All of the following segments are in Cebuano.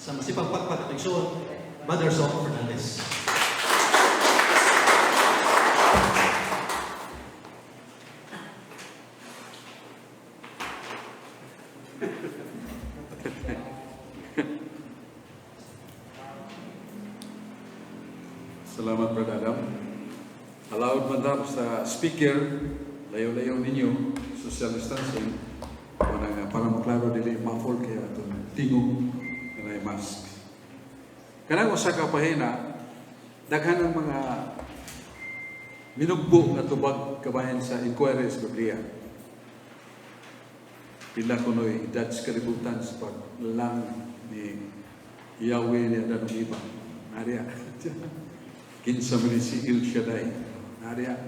Sa masipag pakpak at igsoon, Brother Sok Fernandez. Salamat, Brother Adam. Allowed man daw sa speaker, layo-layo ninyo, social distancing, wala nga para maklaro dili muffled kaya atong tingog na mask. Kanang usa ka pahina, daghan ang mga minugbo nga tubag kabahin sa inquiry sa Biblia. Pila kuno'y Dutch kalibutan sa paglang ni Yahweh ni Adan ug Eva. Naria. Kinsa man ni si El Shaddai. Naria.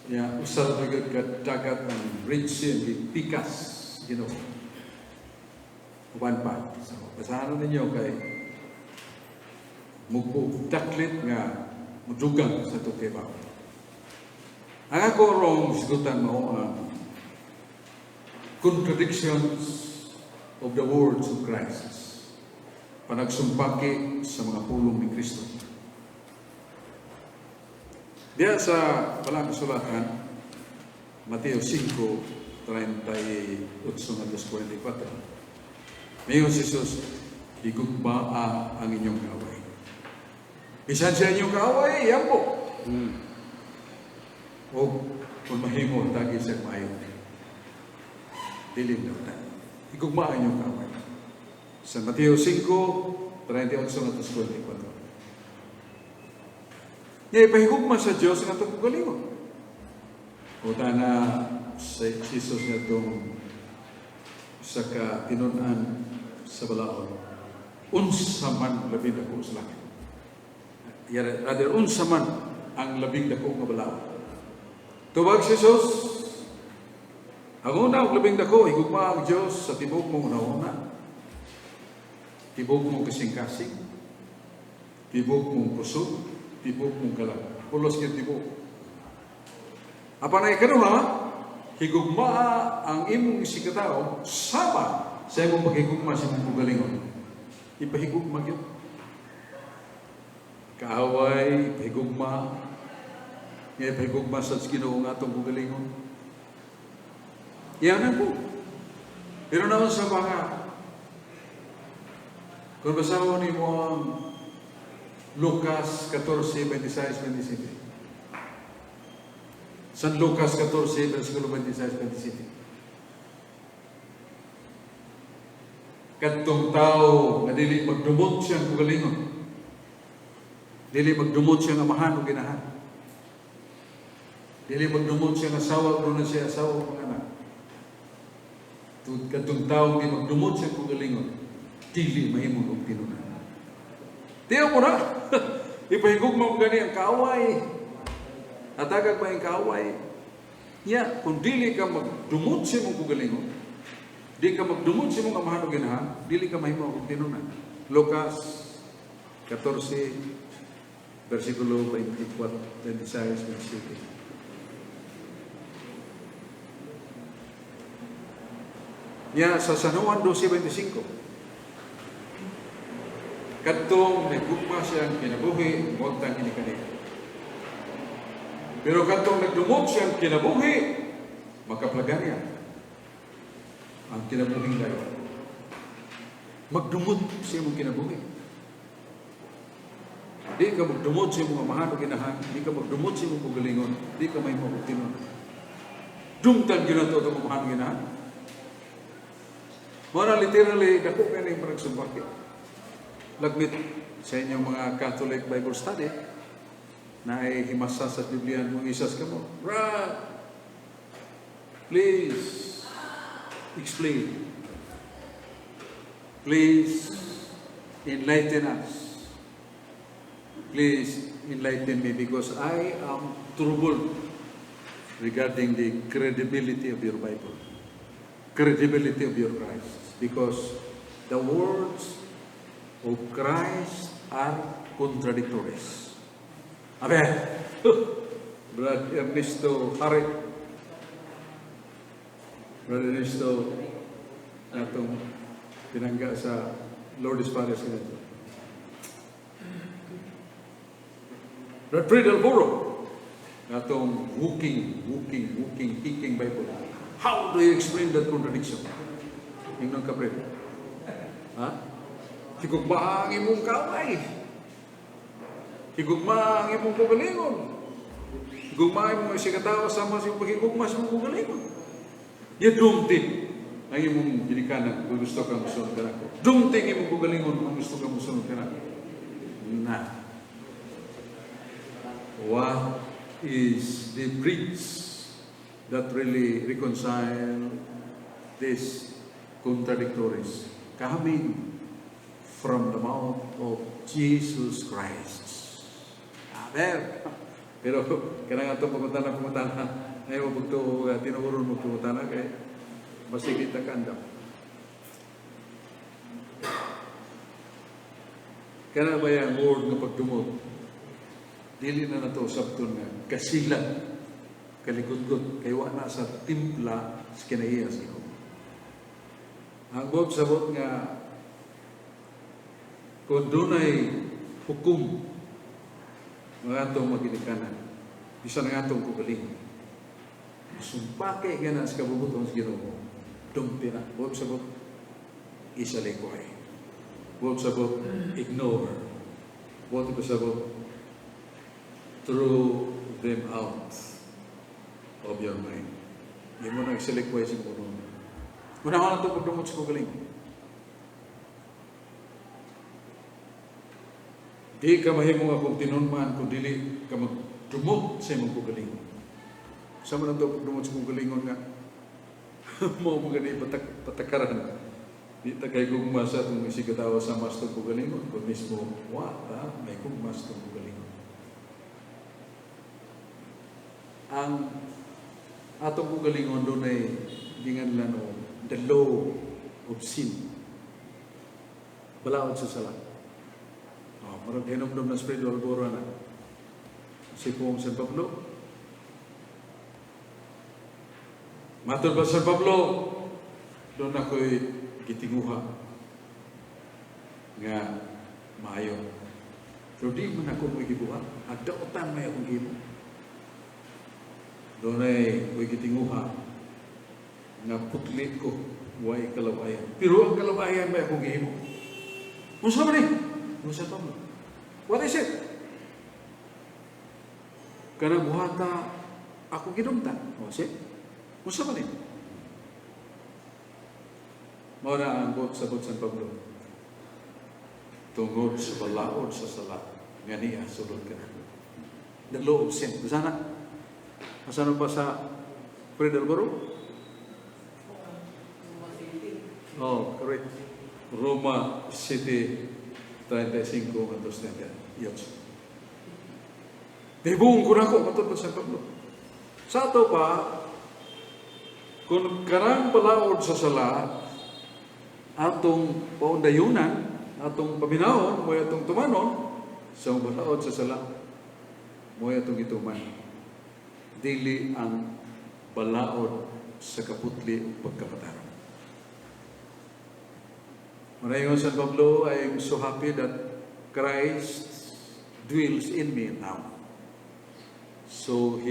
Ya, usa ra gyud ka dagat ang Red Sea ang gipikas Ginoo. Uban pa. So, basahan ninyo kay mugbo daklit nga mudugang sa tukibaw. Ang ako rong sigutan mao ang contradictions of the words of Christ. Panagsumpaki sa mga pulong ni Kristo. Diya sa balang kasulatan, Mateo 5, 38 ngadto 44. Mayon si Jesus, "Higugmaa ang inyong kaaway." Bisan siya inyong kaaway, yan po. O kung mahimo, tagi siya maayo. Dili na ta. Higugmaa ang inyong kaaway. Sa Mateo 5, 38 ngadto 44. Nga ipahigugma sa Diyos ang atong kaugalingon. O na sa Jesus nga itong sa ka tinun-an sa balaod. Unsa man labing dako sa langit? Rather, unsa man ang labing dako nga balaod? Tubag si Jesus, ang una ug labing dako, higugma ang Diyos sa tibok mong una-una, tibok mong kasing-kasing, tibok mong kusog, tibok mong kalag. Pulos gyud tibok. Apan ang ikaduha, higugmaa ang imong isigkatao sama sa imong paghigugma sa imong kaugalingon. Ipahigugma gyud. Kaaway, ipahigugma. Nga ipahigugma sa Ginoo nga atong kaugalingon. Iyan na po. Pero naman sa mga kung basahon nimo ang Lucas 14, 26, 27. San Lucas 14, versikulo 26, 27. Kadtong tao nga dili magdumot siyang kaugalingon. Dili magdumot siyang amahan o ginahan. Dili magdumot siyang asawa o na siya asawa o mga anak. Kadtong tao di magdumot siyang kaugalingon, dili mahimo og tinunan. Tiyo mo na. Ipahigugma mo gani ang kaaway. Hatagag pa ang kaaway. Ya, kung dili ka magdumot sa imong kaugalingon, di ka magdumot sa imong amahan o ginahan, dili ka mahimo og tinunan. Lucas 14, versikulo 24, 26, 27. Ya, sa San Juan 12:25. Kadtong nagugma siyang kinabuhi, moagtang ini kaniya. Pero kadtong nagdumot siyang kinabuhi, makaplagan niya ang kinabuhing dayon. Magdumot sa imong kinabuhi. Di ka magdumot sa imong amahan o ginahan, di ka magdumot sa imong kaugalingon, di ka mahimo og tinunan. Dumtan gyud nato itong amahan o ginahan. Mao literally, dako kay ning panagsumpaki. Lagmit sa inyong mga Catholic Bible study, na ay himasa sa Biblia mong isas ka mo. Brad, please explain. Please enlighten us. Please enlighten me because I am troubled regarding the credibility of your Bible, credibility of your Christ. Because the words of Christ are contradictories. Amen. Brad Ernesto Hari. Brad Ernesto, atong pinangga sa Lourdes Pares ganito. Redfried Alboro, natong walking, walking, walking, kicking Bible. How do you explain that contradiction? Ingnon ka, Fred. Ha? Higugma ang imong kaaway. Higugma ang imong kaugalingon. Higugma ang imong isigkatawo sama sa imong paghigugma sa imong kaugalingon. Ya dumti ang imong ginikanan kung gusto ka musunod kanako. Dumti ang imong kaugalingon kung gusto ka musunod kanako. Na. What is the bridge that really reconcile these contradictories coming from the mouth of Jesus Christ? Amen. Pero kanang atong pangutana, ay mo pagtuo tinuoron mo pangutana kay masigit na kandam. Kana ba yung word nga pagdumot? Dili na nato sabton nga kasilag, kaligudgod, kay wa na sa timpla sa kinaiya sa Ginoo. Ang buot sabot nga kung dunay hukom mga atong maginikanan, bisan ang atong kaugalingon, sumpake ka na sa kabubuton sa Ginoo, dumti na. Buot sabot, isalikway. Buot sabot, ignore. Buot sabot, throw them out of your mind. Hindi mo na isalikway sa puno. Una ko na ito pagdumot sa kaugalingon. Di ka mahimong akong tinunman kung dili ka magdumot sa imong kaugalingon. Sa man ito pagdumot sa kaugalingon nga mao mo gani patakaran. Di ta kay gugma sa atong isigkatawo sa mas itong kaugalingon kung mismo wa ta may gugma sa atong kaugalingon. Ang atong kaugalingon dunay ginganlan og the law of sin. Balaod sa sala. Oh, murag hinumdum na Fred Alboro na. Si Pong San Pablo. Matod ba San Pablo? Doon ako'y gitinguha nga maayo. Pero di man ako mo'y gibuhat. Agdaotan may akong gihimo. Doon ay ko'y gitinguha nga putli ko, way kalawayan. Pero ang kalawayan may akong gihimo. Unsa man ni? Unsa to? What is it? Kanang buhata ako gidumtan. O, see? Unsa man ni? Mao na ang buot sa buot San Pablo. Tungod sa balaod sa sala, nga niya sulod ka na. The law of sin. Basta na? Asa na ba sa Fred Alvaro? Oh, correct. Roma 7, 35 hangtod 38. Dibong ko na ako, matod pa San Pablo. Sa ato pa, kung karang balaod sa sala, atong paundayunan, atong paminawon, mo'y atong tumanon, sa balaod sa sala, mo'y atong gituman. Dili ang balaod sa kaputli o pagkamatarong. Marayon San Pablo, I am so happy that Christ dwells in me now. So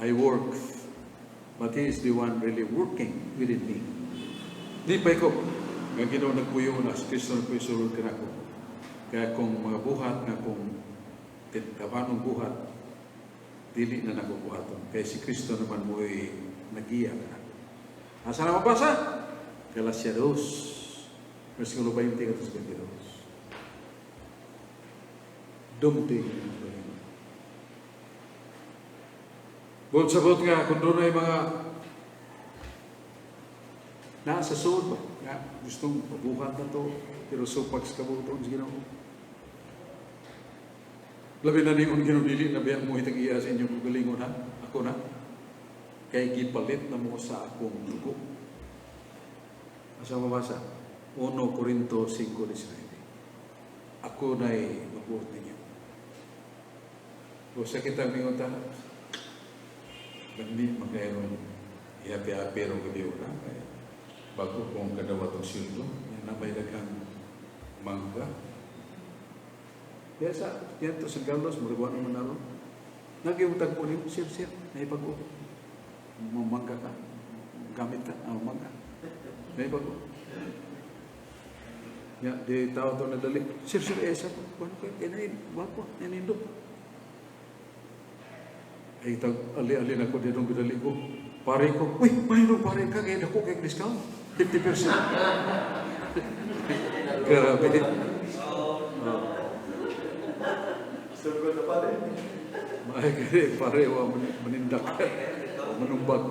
I work, but He is the one really working within me. Di pa ko, nga Ginoo nagpuyo na, si Kristo nagpuyo sulod ka nako. Kaya kung mga buhat nga kung tabanong buhat, dili na nagubuhaton. Kaya si Kristo naman mo'y nagiya ka nako. Asa na mabasa? Galacia 2, versikulo 20 at 22. Dumti. Buot sa buot nga, kung doon ay mga nasa suod ba? Nga, gustong mabuhat na to, pero supak sa kabuton sa Ginoo. Labi na ningon Ginoo, dili na biya mo hitag iya sa inyong kaugalingon ha? Ako na. Kay gipalit na mo sa akong dugo. Asa mabasa? 1 Corinto 5:19. Ako na'y mabuot ninyo. O sa kitang ningon ta, Gandi magkaroon ihapi-hapi ro gabi na. Kaya bago kong kadawat og sweldo, yan na may daghang Mangga. Kaya sa dito sa Carlos, murag wa naman naro. Nagyutag po niyo, "Sir, sir, naipag-o. Mamangga ka. Gamit ka, ah, mangga. Naipag-o." Ya, di tao to nadali. "Sir, sir, eh, sir, bueno, kay kinain, guwapo, nanindot." Ay, tag, ali-ali na ko dito gidali ko. Pare ko, "Uy, manindot pare ka, kaya dako kay discount. 50%." Grabe. Oh, no. Sugod na pare. Ay, kaya pare, wa manindak. Manumbag.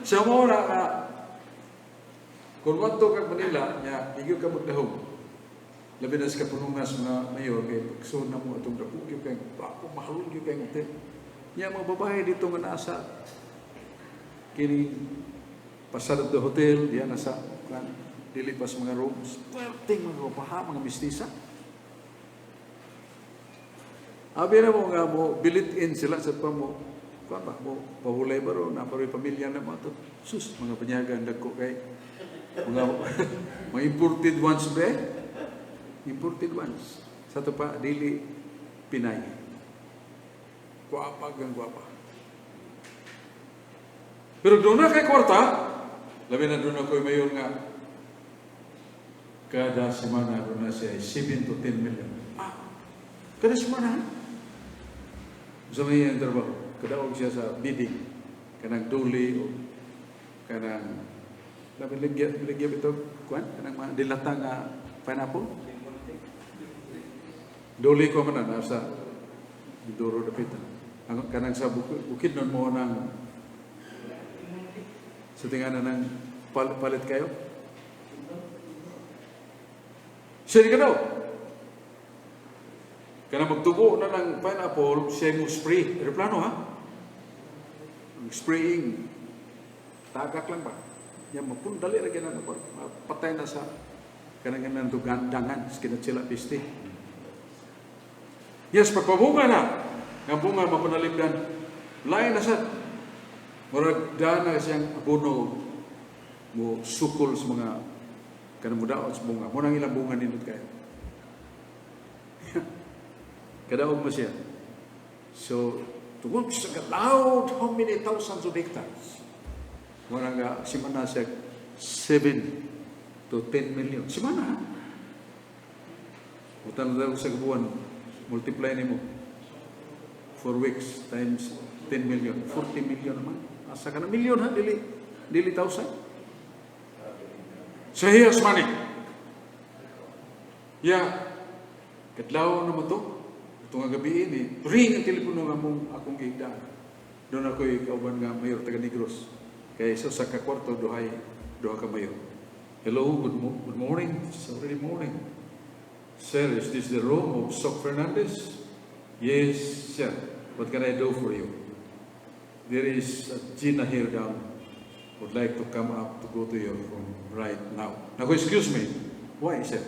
Sa mo na nga, kung wadto kag Manila, nya, igyo ka magdahom. Labi na sa kapunungas mga mayor, kay pagsuon na mo atong dako gyud kay ako mahal gyud kay hotel. Nya mga babae dito nga nasa kini pasar the hotel, diya nasa kan dili pa sa mga rooms. Perting mga paha, mga mistisa. Abi na mo nga mo bilit in sila sa pa mo kuan ba mo pahulay ba ro na paroy pamilya na mo ato. Sus, mga banyaga ang dagko kay mga imported ones be? Imported ones. Sa to pa dili Pinay. Guwapa gang guwapa. Pero doon na kay kwarta, labi na doon ako'y mayor nga kada semana doon na siya 7 to 10 million. Ah, kada semana? Sa may ang trabaho, kadaog siya sa bidding, kanang duli o kanang labi ligya ligya ito kuan kanang mga dilata nga pineapple. Duli ko man na nasa Mindoro dapita. Ang kanang sa bukid nun mo nang sa tingana ng palit kayo. Siya di ka daw. Kanang magtubo na ng pineapple, siya mo spray. Aeroplano ha? Ang spraying. Tagak lang ba? Yan, mapundali ra gyud na patay na sa kanang kanang dugandangan sa kinatsila piste. Yes, pagpabunga na. Nga bunga mapanalipdan. Lain na sad. Murag dana siyang abono mo sukol sa mga kanang mudaot sa bunga. Mo nang ilang bunga nindot kayo. Kadaog mo siya. So, tungod sa loud, how many thousands of hectares? Mura nga, simana siya 7 to 10 million. Simana, ha? Utang na sa buwan, multiply nimo. 4 weeks times 10 million. 40 million naman. Asa ka na million ha? Dili, dili thousand. So he has money. Yeah. Kadlaw naman to. Ito nga gabi ini, ring ang telepono nga mong akong gihigdaan. Doon ako'y kauban nga mayor taga Negros. Kay sa kakwarto duhay duha ka mayor. "Hello, good morning. It's already morning. Sir, is this the room of Sok Fernandez?" "Yes, sir. What can I do for you?" "There is a Gina here down. Would like to come up to go to your room right now." "Naku, excuse me." "Why, sir?"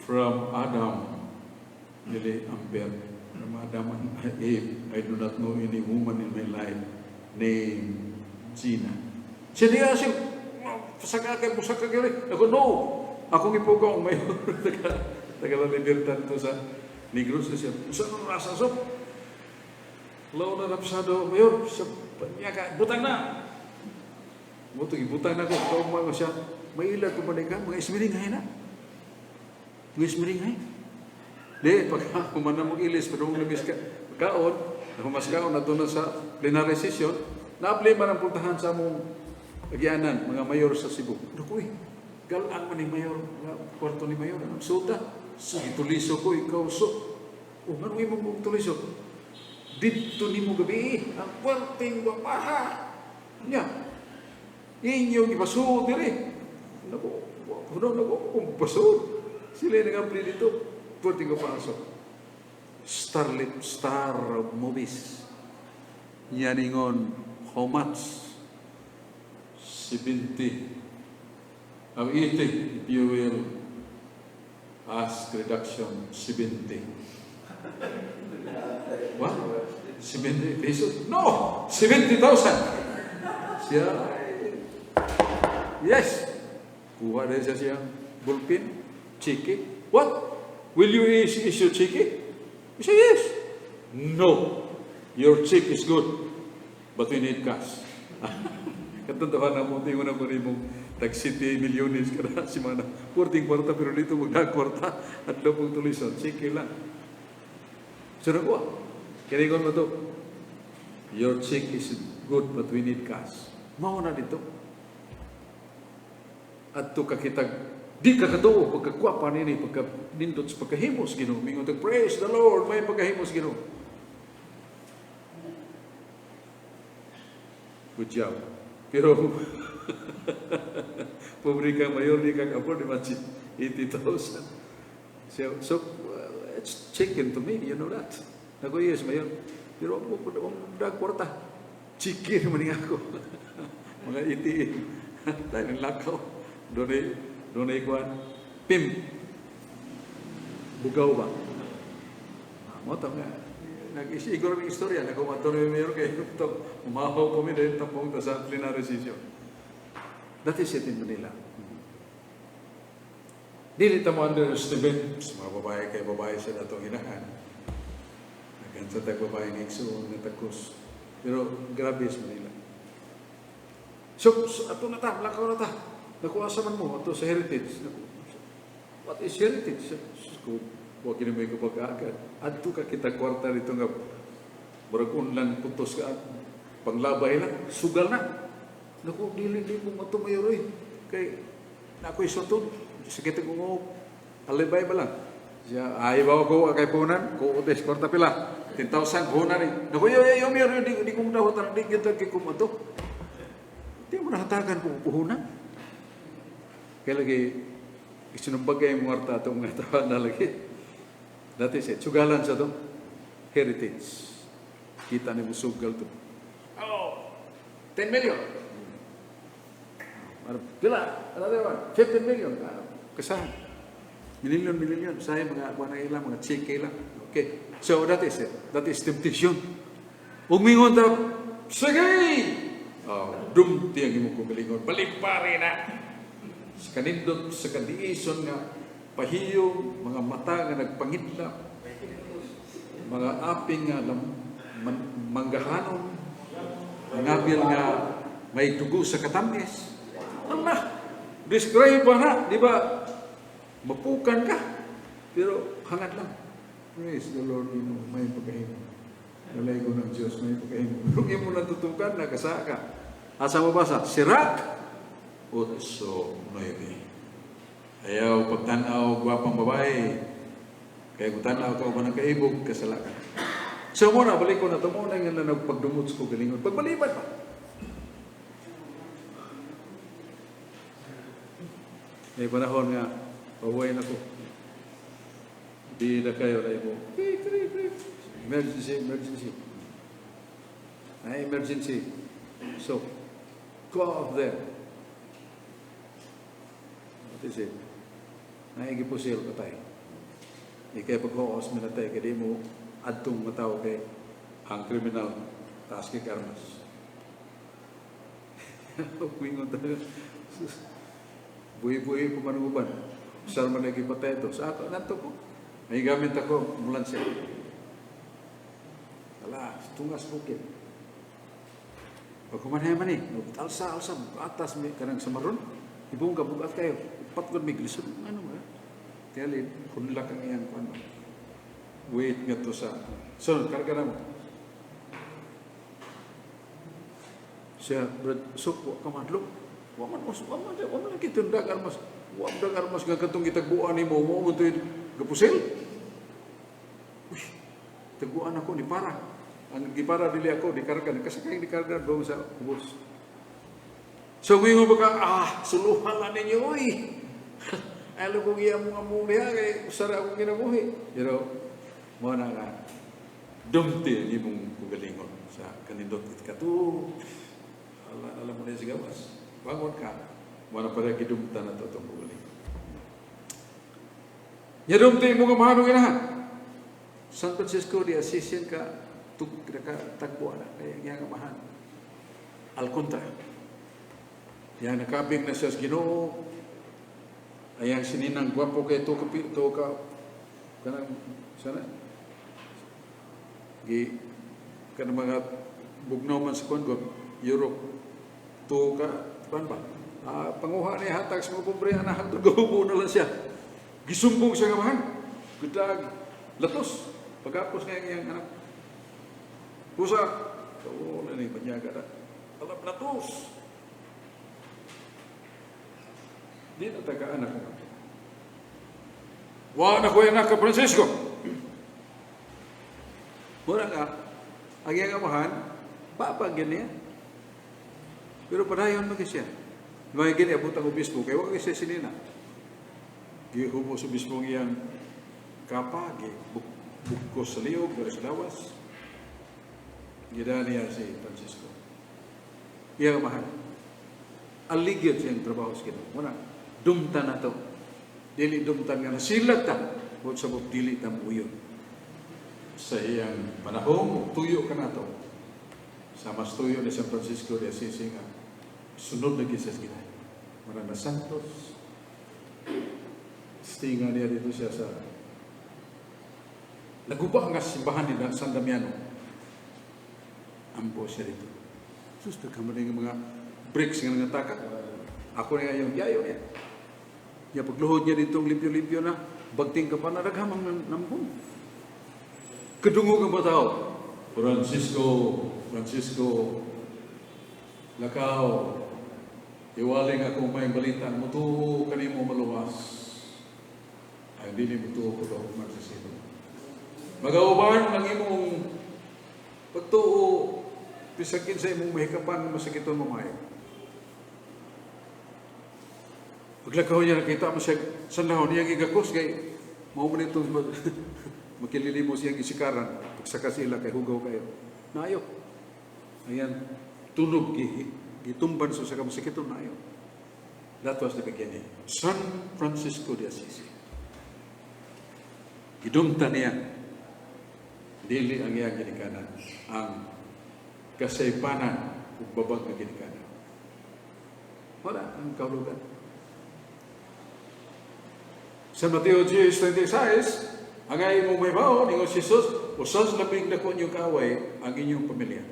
"From Adam, Dili Amber. From Adam and Eve, I do not know any woman in my life named Gina." Siya niya siya, "Pasaka kay, pusaka kay." Ako, "No. Akong ipugaw ang mayor." Taga La Libertad to sa Negros. Siya, "Saan ang rasa so?" Law na rapsado, mayor, sa panyaka, butang na. Buto, ibutang na ko. Kaugma ko siya, "Mailad ko ba ka? Mga ismiringhay na. Mga ismiringhay." Di, pag humana mong ilis, pero mong labis ka, kaon, humas kaon na na sa plenary session, naapli man ang puntahan sa mong agyanan, mga mayor sa Cebu. Naku eh, galang man ni mayor, kwarto ni mayor, anong suta? Sige, tuliso ko, ikaw so. O, ano imong tuliso? Dito ni mo gabi, ang kwarting wapaha. Nya, inyong ibasuod diri. Naku, kuno naku, kung basuod. Sila yung nag-apply dito, kwarting wapaha. Starlit star of movies. Niya ningon, "How much?" "70. Ang 80, if you will ask reduction, 70." "What? 70 pesos?" "No! 70,000!" Siya, yes! Kuha na siya siyang ballpen, cheque. "What? Will you issue cheque?" He said, "Yes." "No. Your check is good, but we need cash." Katuntuhan na mo, tingon na mo rin mong tag city milyones kada semana. Kurting kwarta pero dito magdag kwarta at lupong tulison. Cheque lang. So nakuha. Kinigon mo to. "Your check is good, but we need cash." Mao na dito. At to kakitag di ka katuo pagkakwapa nini, pagka nindot sa pagkahimos Ginoo. Mingon tag, "Praise the Lord, may pagkahimos Ginoo." Good job. Pero pobre ka mayor, di ka afford, imagine 80,000. So, it's chicken to me, you know that. Naku, yes, mayor. Pero ako, ang dag kwarta. Chicken man nga ako. Mga ATM. Tayo ng lakaw. Doon ay kuwan. Pim. Bugaw ba? Mo nga. Nag-isiguro ng istorya. Nagkumanto na yung mayor kay ito. Umahaw kami dahil tampong ta sa plenary session. That is it in Manila. Dili ta mo underestimate sa mga babae kay babae sa datong inahan. Nagansa tag babae ni Igsoon nga tagkos. Pero grabe sa Manila. So ato na ta, lakaw na ta. Nakuha sa man mo ato sa Heritage. Naku, what is Heritage? So, wa kini may kapag-agad. Adto ka kita kwarta dito nga murag unlang putos ka panglabay lang, sugal na. Naku, dili di mo mato mayor oy. Kay na ako'y sutod. Sige ko ngo alibay ba lang. Siya, ay ba ko kay punan, ko utes kwarta pila. 10,000 punan ni. Naku, yo yo yo mayor, di di ko dahutan di gyud kay kumato. Di mo nahatagan ko puhunan. Kaya lagi, sinumbagay mo kwarta atong mga tawa na lagi. That is it. Sugalan sa to. Heritage. Kita ni mo sugal to. Oh, 10 million. Ano, pila? Another one. 15 million. Ah, kasahan. Million, million. Sahay mga kuha na ilang, mga chike lang. Okay. So that is it. That is temptation. Ug mingon ta, sige! Oh, dumti ang imong kaugalingon. Balipari na. Sa kanindot, sa kadiison nga, pahiyong, mga mata nga nagpangidlap, mga aping nga manggahanon, ngabil nga may dugo sa katamis. Allah, describe ba na, di ba? Mapukan ka, pero hangad lang. Praise the Lord, Ginoo, may pagkahimo. Nalay ko ng Diyos, may pagkahimo. Kung imo natutukan, nakasa ka. Asa mo basa? Sirak 8:9. Ayaw pagtanaw gwapang babae. Kaya kung tanaw ka uban ng kaibog, kasala ka. So muna, balik ko na ito. Muna nga na nagpagdumot sa kaugalingon. Pagbaliban pa. May panahon nga, pahuway na ko. Di na kayo na imo. Emergency, emergency. Na emergency. So, go off there. What is it? Naigipusil ka tayo. Ikay pag-uos mo na tayo, kaya di mo adtong mataw kay ang kriminal taas kay armas. Wingon tayo. Buhi-buhi pa man ang uban. Sar man nagipatay ito. Sa ato, nanto ko. May gamit ako, ambulansya. Ala, tungas bukid. Pag kumanhay man eh, alsa, alsa, atas may kanang samaron. Ibong ka, bugat kayo. Patgod may glisod. Ano ba? Kaya kunlak ang iyang kuan. Wait nga to sa... So, karga na mo. Siya, brad, so, wa ka madlok. Wa man, wa man, wa man kitundag armas. Wa man dag armas nga katong gitagbuan nimo mo mo to gapusil. Uy, tagbuan ako ni para. Ang gipara dili ako di karga, nakasakay di karga doon sa ubos. So mingon ba ka, suluhan na ninyo oy. Alam ko iya mo nga mo niya kay usara akong kinabuhi. Pero mo na nga dumti ang imong kaugalingon sa kanindot ka to. Alam mo na sa gawas. Bangon ka. Mo na para gidumta na to itong kaugalingon. Nya dumti mo nga mahanong inahan. San Francisco de Assisian ka tug naka tagbo na kay ang iyang amahan. Al kontra. Yan nakabing na siya sa Ginoo. Ayang sininang gwapo kay to ka to ka kanang sana gi kanang mga bugnaw man sa kuan Europe to ka kuan ba, panguha niya hatag sa mga pobre, anak, gahubo na lang siya. Gisumbong siya nga amahan, gudag latos pagkapos niya ang iyang anak pusa. Wala ni banyaga na alam latos. Di na taga anak ka. Wa na ko anak ka Francisco. Mura nga, ang iyang amahan, papa niya. Pero padayon man siya. Mga gini abot ang obispo, kay wa siya sinina. Gihubo sa obispo ang iyang kapa, bukos sa liog, pero sa lawas. Gida niya si Francisco. Iyang amahan. Aligyot siyang trabaho sa Ginoo. Muna, dumtan na to. Dili dumtan nga nasilag ta. Buot sa dili ta muyon. Sa iyang panahon, tuyo ka na to. Sa mas tuyo ni San Francisco de Assisi nga, sunod na sa Ginoo. Mura na Santos. Stinga niya dito siya sa naguba nga simbahan nila San Damiano. Ampo siya dito. Sus, nagkamali ng mga bricks nga nangataka. Ako na yung yayo niya. Ya pagluhod niya dito, limpyo-limpyo na, bagting ka pa na daghamang nambong. Kadungog ang bataw. "Francisco, Francisco, lakaw, iwaling akong may balita, mutuo kanimo maluwas. Ay, dili mutuo ko daw man sa sino. Magauban ang imong pagtuo, bisakin sa imong mahikapan, masakiton mo maayo." Paglakaw niya, nakita mo siya, sanahon niya gigakos, kay mao man itong makilili mo siyang isikaran, pagsaka sila kay hugaw kayo. Naayo. Ayan, tunog, gitumban sa saka masakiton naayo. That was the beginning. San Francisco de Assisi. Gidumta niya, dili ang iyang ginikanan, ang kasaypanan ug babag nga ginikanan. Wala ang kahulugan. Sa Mateo 10:26, ang ay imong mahibaw, ningon si Jesus, usas labing dako inyong kaaway ang inyong pamilya.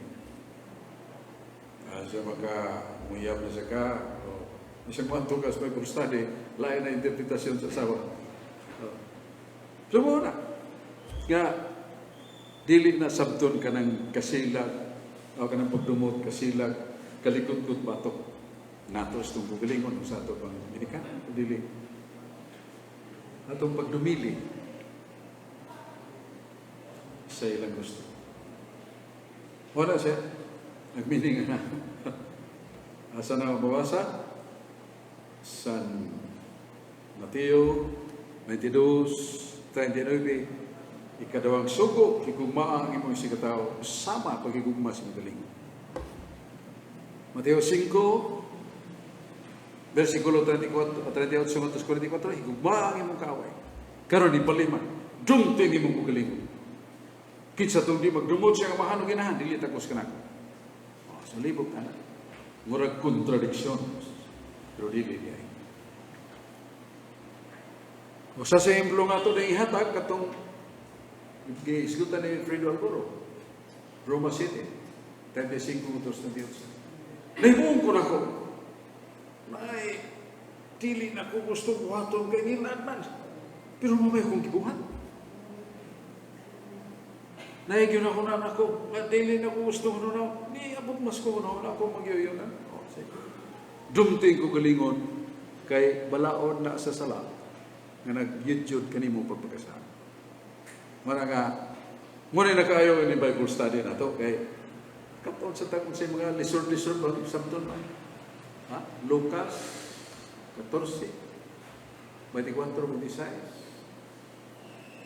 Sa maka muyab na sa ka, o, isang manto ka sa Bible study, lain na interpretasyon sa asawa. Oh. So mo na. Nga, dili na sabton ka ng kasilag, o ka ng pagdumot, kasilag, kalikot-kot batok. Nato sa itong bugalingon, sa ato pang ginikanan, dili. Atong pagdumili sa ilang gusto. Wala siya. Nagmining na. Asa na mababasa? San Mateo 22:39. Ikadawang sugo, higugmaa ang imong isigkatawo sama paghigugma sa magaling. Mateo 5, versikulo 34, 38 ngadto 44, higugmaa ang imong kaaway. Karon ipalima, dumti ang imong kaugalingon. Kinsa tong di magdumot siya amahan o ginahan, dili takos kanako. Oh, so libog ka na. Murag kontradiksyon. Pero dili di ay. O sa ehemplo nga to na ihatag katong giisgutan ni Fredo Alboro. Roma 7, 35 to 38. Nahimuong ko na ko. Nay, dili na ko gusto buhaton kay ngilad man. Pero mamay akong gibuhat. Naigyon ako na ako, nga dili na ko gusto ko na, ni abot mas ko na, wala akong magyuyo na. Oh, sige. Dumting ko galingon, kay balaod na sa sala, nga nagyudyod kanimo pagpagkasala. Muna nga, muna nakaayo ni Bible study na to, kay kapon sa tagong sa mga lisod-lisod ba, sabton man. Ha? Lucas 14, 24, 26.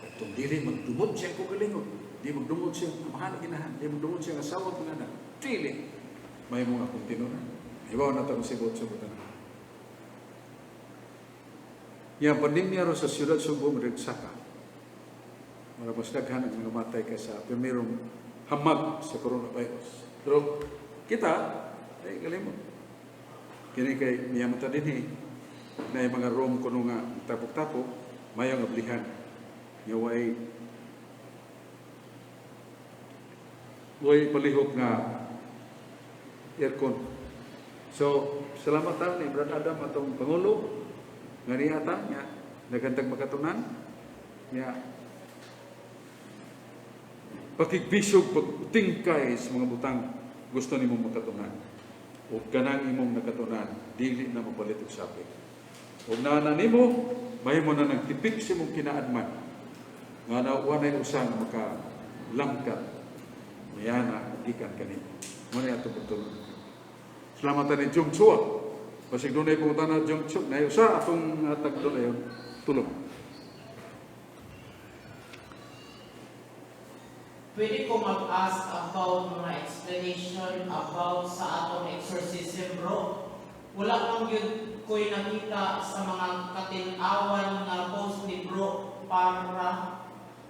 Katong dili magdumot siya kaugalingon, di magdumot siya amahan ginahan, di magdumot siya asawa mga anak. Dili. May mga akong tinunan. Ibaw na tang sigot sa butan. Yang pandemya ro sa siyudad Subo saka. Mura mas daghan ang mga matay kaysa primerong hamag sa coronavirus. Pero kita, ay galimot. Kini kay niyamata din eh. Na yung mga room kuno nga tapok-tapok, mayo nga ablihan. Nga way palihok nga aircon. So, salamat ta ni Brad Adam, atong pangulo nga niya ta nga nagantag makatunan nga pakigbisog, pagtingkay sa mga butang gusto nimo makatunan, ug kanang imong nakatunan dili na mopalit og sapit ug naa nimo, mahimo na nagtipik sa imong kinaadman nga na walay usa nga makalangkat mayana gikan kanimo. Mo na ato pagtulong. Salamat ni Jung Chua. Basig dunay pangutana, Jung Chua, na usa atong atag doon tulong. Pwede ko mag-ask about mga explanation about sa atong exorcism, bro? Wala kang gyud ko'y nakita sa mga katin-awan nga post ni bro para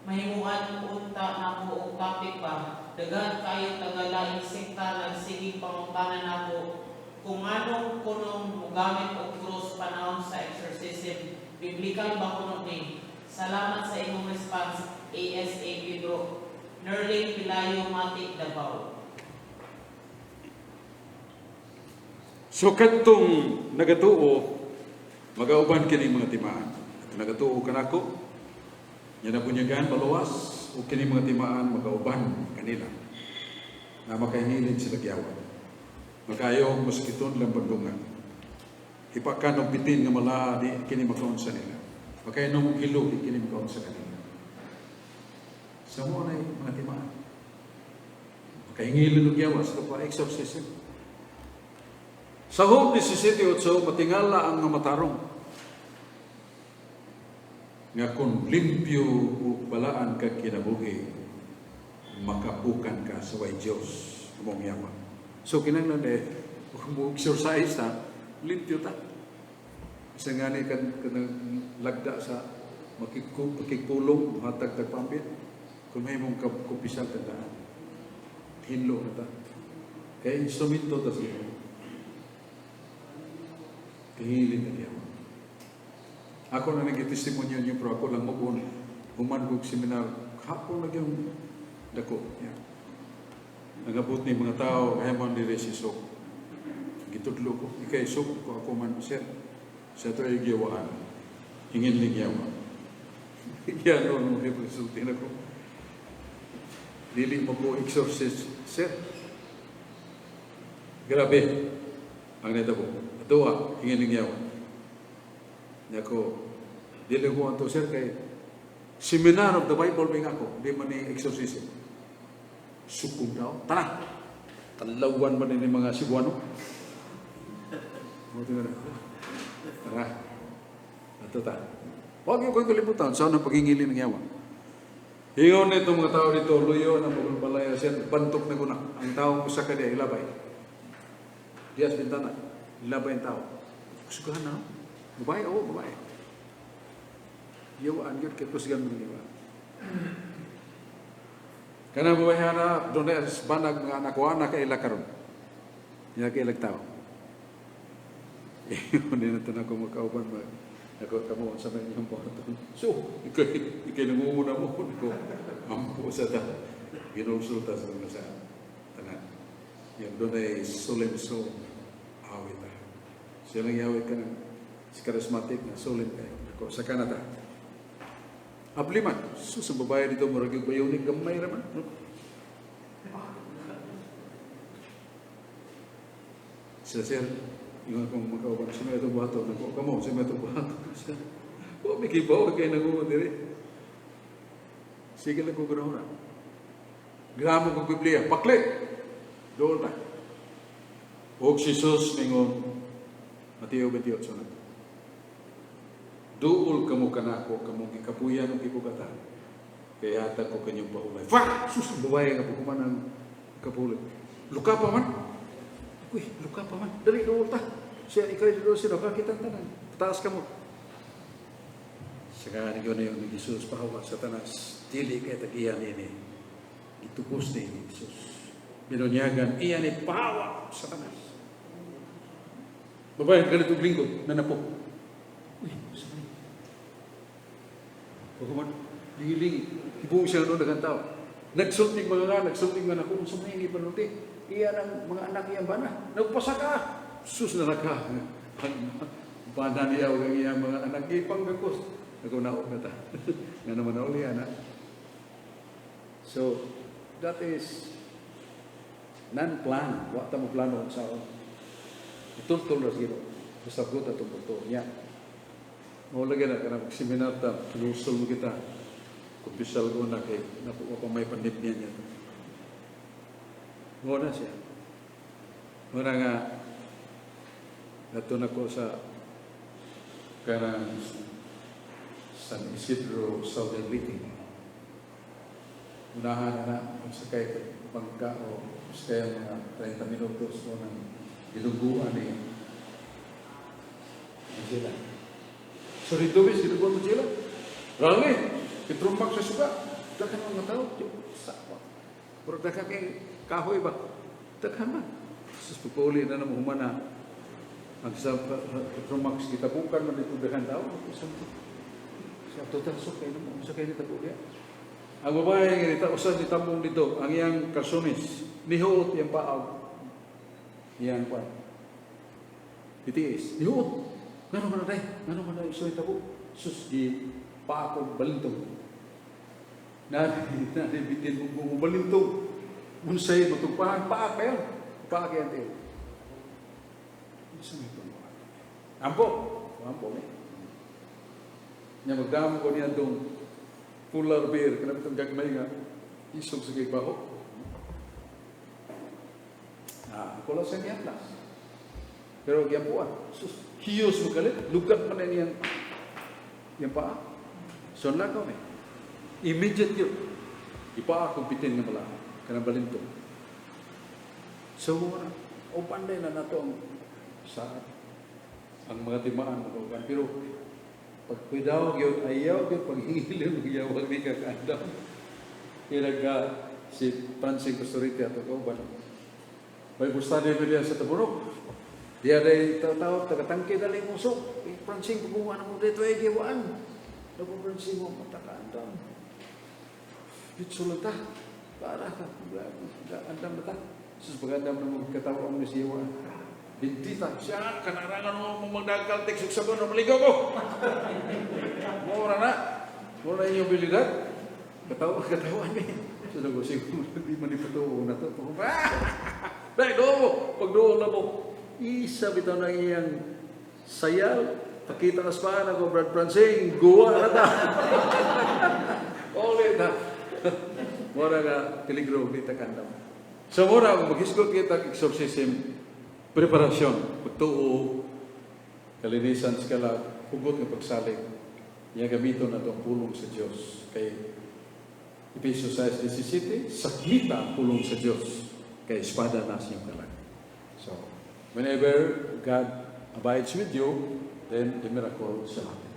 mahimuan unta nako og topic ba. Daghan kayo taga-laing sekta nagsigig pangutana nako kung anong kunong mogamit og cross panahon sa exorcism, biblical ba kuno ni? Salamat sa imong response ASAP, bro. Nerling Pilayo, Mati, Davao. So kadtong nagatuo, magauban kini mga timaan. At nagatuo kanako, nya nabunyagan maluwas, o kini mga timaan magauban kanila. Na makahingilin sila giyawan. Makayo og masakiton lang bandungan. Hipakan og bitin nga mala, di kini makaunsa nila. Makainom og hilo, di kini makaunsa kanila. Sa mo na mga timaan. Makahingilin og yawa sa pa exorcism. Sa Job 17:8, matingala ang nga matarong nga kung limpyo o balaan kag kinabuhi, makapukan ka sa way Diyos among yawa. So kinahanglan eh, kung mo exercise ta, limpyo ta. Isa nga ni kan kanang lagda sa makikpulong, hatag tag pambit, kung may mong kumpisal tandaan, hinlo na ta. Kaya instrumento ta siya. Kahilin na niya. Ako na nag-testimonyo niyo, pero ako lang mo human kog seminar, hapon lang yung dako. Yeah. Nagabot ni mga tao, kaya man diri si Sok. Gitudlo ko. Ikay Sok ko ako man, sir. Sa ito ay giyawaan. Hingin ling yawa. Yan no, nung sulti na ko. Dili mo ko exorcist, sir. Grabe ang neta ko. Atuwa, hingin ling yawa. Nako, dili ko anto, sir, kay seminar of the Bible may ako, di man ni exorcism. Sukong daw. Tara! Talawan man ni mga Cebuano. Mo na. Tara. Ato ta. Huwag yung ko'y kalimutan sa anong pagingili ng yawa. Ingon na itong mga tao dito, luyo na magbalaya siya, bantok na kuna. Ang tao usa ka diya, ilabay. Dias bintana, ilabay ang tao. Kusugahan na. Babae, oo, babae. Yawaan yun, kay kusgan mo yawa. Kanang babae na, doon na banag mga anak ko, anak kaila karon. Yan kailag tao. Hindi na ito na ako magkauban mag. Ako kamo sa may inyong buhaton. So, ikay nangunguna mo. Ako, ampo sa ta. Ginulsulta sa mga sa tanan. Yung doon ay solemn song, awit ta. Siya lang yawit ka ng si charismatic na solemn kayo. Ako, sa Canada. Abliman. Sus, ang babae dito, murag yung bayunig, gamay raman. No? Sila, sir, yung akong magkauban, sa may itong buhato, nako, kamo, sa may itong buhato. Wa may kibaw, kay nangungo diri. Sige lang ko ganoon na. Gramo kong Biblia, pakli! Doon ta. Og si Jesus mingon, Mateo 28 na. Duol kamo kanako, kamo gikapuyan og gibugatan. Kaya hatag ko kanyong paulay. Fa! Sus, babae nga pagkuman ang kapulay. Luka pa man. Uy, luka pa man. Dali, duol ta. Siya, ikaw doon siya, nakakita tanan. Taas ka mo. Sa kanin ko na yung ni Jesus, pahawa Satanas, dili kay tagiyan ini. Gitubos ni Jesus. Binunyagan, iyan ni pahawa Satanas. Babae, ganito lingkod, nanapok. Pagkuman, giling, hibong siya noon daghang tao. Nagsulting mga nga, nagsulting mga nako, unsa may ni panulti. Iya ng mga anak iyang bana. Nagpasa ka. Sus na naka. Ang bana niya o ang iyang mga anak gipanggakos. Nagunaog na ta. Nga naman na uli, ana. So, that is non-plan. Wa ta mo plano kung saan. Itultol ra siguro. Basta gut atong pagtuo niya. Mao lagi na kanang seminar ta, lusol mo kita. Kumpisal ko na kay nakuha pa may pandemya niya. Mao na siya. Mao na nga nato na ko sa kanang San Isidro Southern Leyte. Unahan na na kung sakay ka bangka o sakay ang mga 30 minutos mo ng giluguan ni ni sila. So dito bis, giluguan mo sila. Rally, itrumbak sa suga. Daghan mga tao, sa Pero daghan kay kahoy ba? Daghan man. Sus, pagpauli na naman humana. Ang sa Petromax gitabukan man dito daghan tao. Sa total so kay namo sa kay nitabo diya. Ang babae nga nita usa ni tambong dito, ang iyang kalsones, nihuot iyang paag. Iyang kwan. Itiis, nihuot. Ngano man na day? Ngano man na iso itabo? Sus gi paakog balintong. Na na bitin mo balintong. Unsay matugpahan paak kayo. Paak yan tiil. Unsa may pangwa? Ampo, ampo ni. Nya magdamo ko niya itong polar bear, kanang itong gagmay nga, isog sa kay baho. Ah, ako lang sa giyatlas. Pero giyampuan, sus, hiyos mo galit, lugat man na niyang iyang paa. So, lakaw ni. Immediate yun. Ipaa kong bitin nga mala, kanang balintong. So, o panday na nato ang sa ang mga timaan mga. Pero pagkuidaw gyud, ayaw gyud paghingilim ng yawag ni kakaandam. Kaya ka si Francine Pastorite ato kauban. Bible study mo diya sa Tabunok. Diya day tao-tao tagatangke dali mo so. Eh, Francine kukuha na mo dito ay giwaan. Dapo Francine mo matakaandam. Dito lang ta. Para ta. Andam na ta. Sus pagandam na mo katawa mo siya. Bintita, siya, kanarangan mo mo magdagkal teksok sabon, maligaw ko. Mura na. Mura na inyong bilidad. Katawa, katawa ni. So, nago, siguro, di man ipatuo na to. Dahil, doon mo. Pag doon na mo, isa bitaw na iyang sayal. Pakita ka sa ako, Brad Francine, guwa na ta. Ulit na. Mura nga, peligro, di ta kandam. So, mura, kung maghisgot kita exorcism, preparasyon, pagtuo, kalinisan sa kalag, hugot nga pagsalig, niya gamiton na itong pulong sa Diyos. Kay Efeso 6:17, sakita ang pulong sa Diyos, kay espada na sa iyong kalag. So, whenever God abides with you, then the miracle shall happen.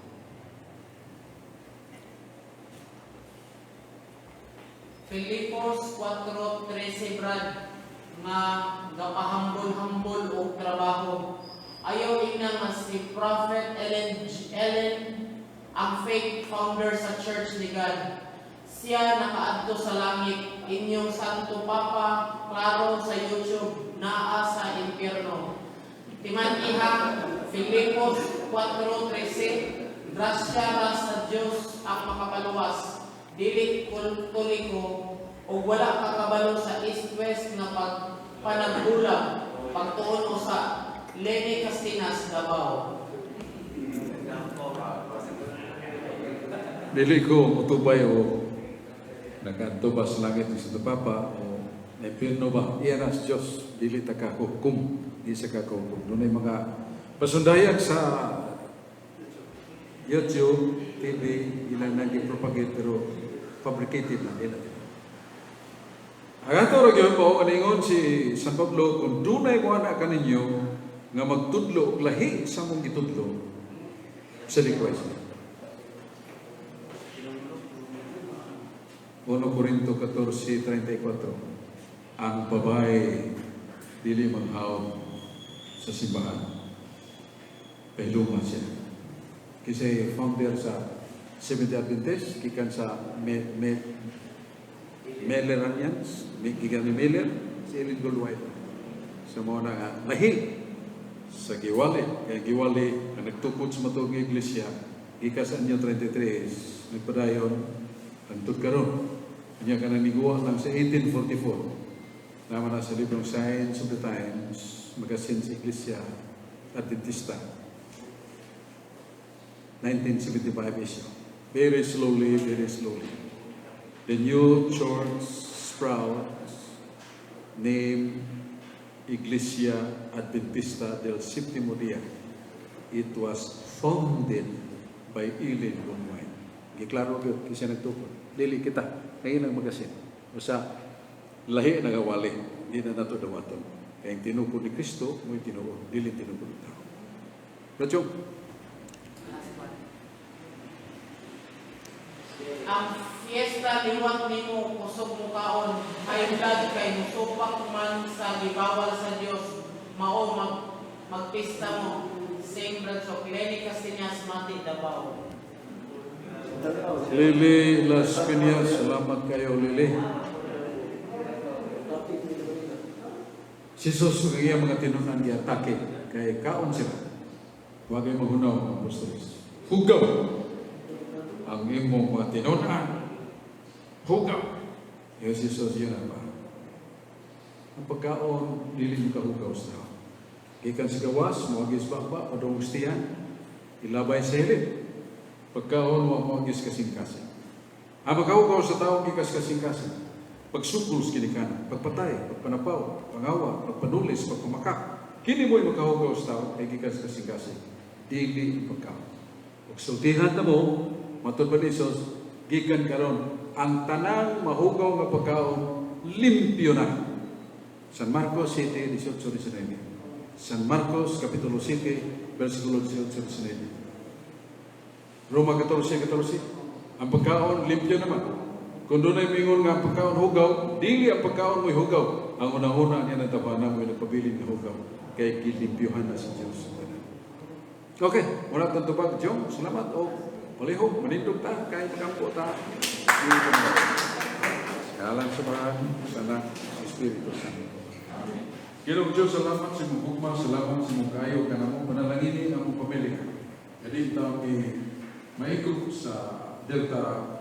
Filipos 4:13, Brad, nga gapahambol-hambol og trabaho. Ayaw ingna nga si Prophet Ellen, Ellen ang fake founder sa Church ni God. Siya nakaadto sa langit, inyong Santo Papa, klaro sa YouTube, naa sa impyerno. Timan-iha, Filipos 4:13, grasya ra sa Dios ang makapaluwas, dili Katoliko o wala kakabalo sa East-West nga pagpanagbulag, pagtuon o sa Lene Castinas, Davao. Dili ko mutubay o nakaadto ba sa langit ni Santo Papa o naimpirno ba? Iyan as Diyos, dili ta ka hukom, di sa ka hukom. Doon ay mga pasundayag sa YouTube, TV, ilang nag-propagate pero fabricated na nila. Ang ato ra gyud po, kaningon si San Pablo, kung dunay ko anak kaninyo nga magtudlo og lahi sa mong gitudlo, sa request. 1 Corinto 14:34, ang babae dili manghawd sa simbahan. Pahilungan siya. Kasi founder sa Seventh Adventist, gikan sa Milleranians, gikan ni Miller, si Ellen Goldwhite. Sa mga na nga, lahi sa giwali. Kaya giwali, ang nagtukod sa matuod nga iglesia, gikan sa anyo 33, nagpadayon, hangtod karon. Kanya ka nangiguwa lang sa 1844. Naman na sa librong Signs of the Times, magasin sa Iglesia Adventista. 1975 issue. Very slowly, very slowly. The new church sprouts, named Iglesia Adventista del Séptimo Día. It was founded by Ellen White. Giklaro gyud kinsa nagtukod. Dili kita kay ilang magasin. Usa lahi na wali, di na nato dawaton. Kay ang tinukod ni Kristo mo'y tinuod, dili tinukod ng tao. Radyo. Last one. Ang fiesta liwat nimo kusog mo kaon, high blood kay musupak man sa gibawal sa Dios, mao magpista mo. Same branch of Lenny Castinas, Mati, Davao. Lily Las Piñas, salamat kayo, Lily. Si Jesus ang iyang mga tinunan giatake kay kaon sila. Wa kay maghunaw mga apostoles. Hugaw ang imong mga tinunan. Hugaw. Yung si Jesus yun ang ba? Ang pagkaon, dili mo kahugaw sa tao. Gikan sa gawas, moagis baba, padung tiyan, ilabay sa hilit. Pagkaon, wa moagis kasing-kasing. Ang pagkahugaw sa tao, gikas kasing-kasing. Pagsugol sa ginikanan, pagpatay, pagpanapaw, pangawa, pagpanulis, pagpamakak. Kini mo'y makahugaw sa tao, kay gikas kasing-kasing. Dili ang pagkaon. Ug sultihan na mo, matud pa ni Jesus, gikan karon ang tanang mahugaw nga pagkaon, limpyo na. San Marcos 7, 18, 19. San Marcos, Kapitulo 7, versikulo 18, 19. Roma 14, 14. Ang pagkaon, limpyo naman. Kung dunay mingon nga ang pagkaon hugaw, dili ang pagkaon mo'y hugaw. Ang una-una niya natabanan mo'y nagpabilin nga hugaw. Kay gilimpyohan na si Diyos. Okay, wala tang tubag. Jong, salamat. O, palihog, manindog ta, kahit kampo ta. Ngalan sa Amahan, sa Anak, sa Espiritu Santo. Ginoong Diyos, salamat sa imong gugma, salamat sa imong kaayo kanamo panalangini ang among pamilya. Jadi taon ni maikog sa Delta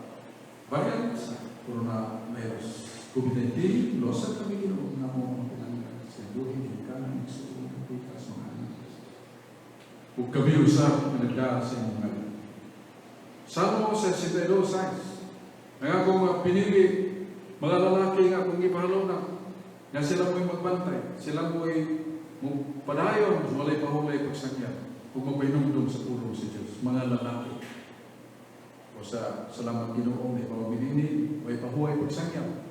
variant sa coronavirus. COVID-19, losa kami, Ginoo, nga mo ang pinanglan sa buhi ginikanan, igsuon, kapikas, mga anak. Ug kami usab nga nagdaan sa imong ngalan. Salmo 62:6. Ang akong mga pinili, mga lalaki nga akong gipahaluna, nga sila mo'y magbantay, sila mo'y padayon, walay pahulay pagsangya, ug magpahinumdum sa pulong sa Diyos, mga lalaki. O sa salamat, Ginoo, may mga binini, may pahuway pagsangya.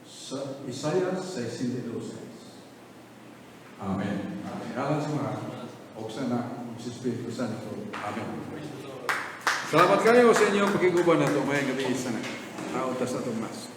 Sa Isaiah 62:6. Amen. Amen. Sa mga, o sa Anak, ug sa Espiritu Santo. Amen. Salamat kayo sa inyong pakiguban na ito. May gabi isa na. Tao ta sa atong mas.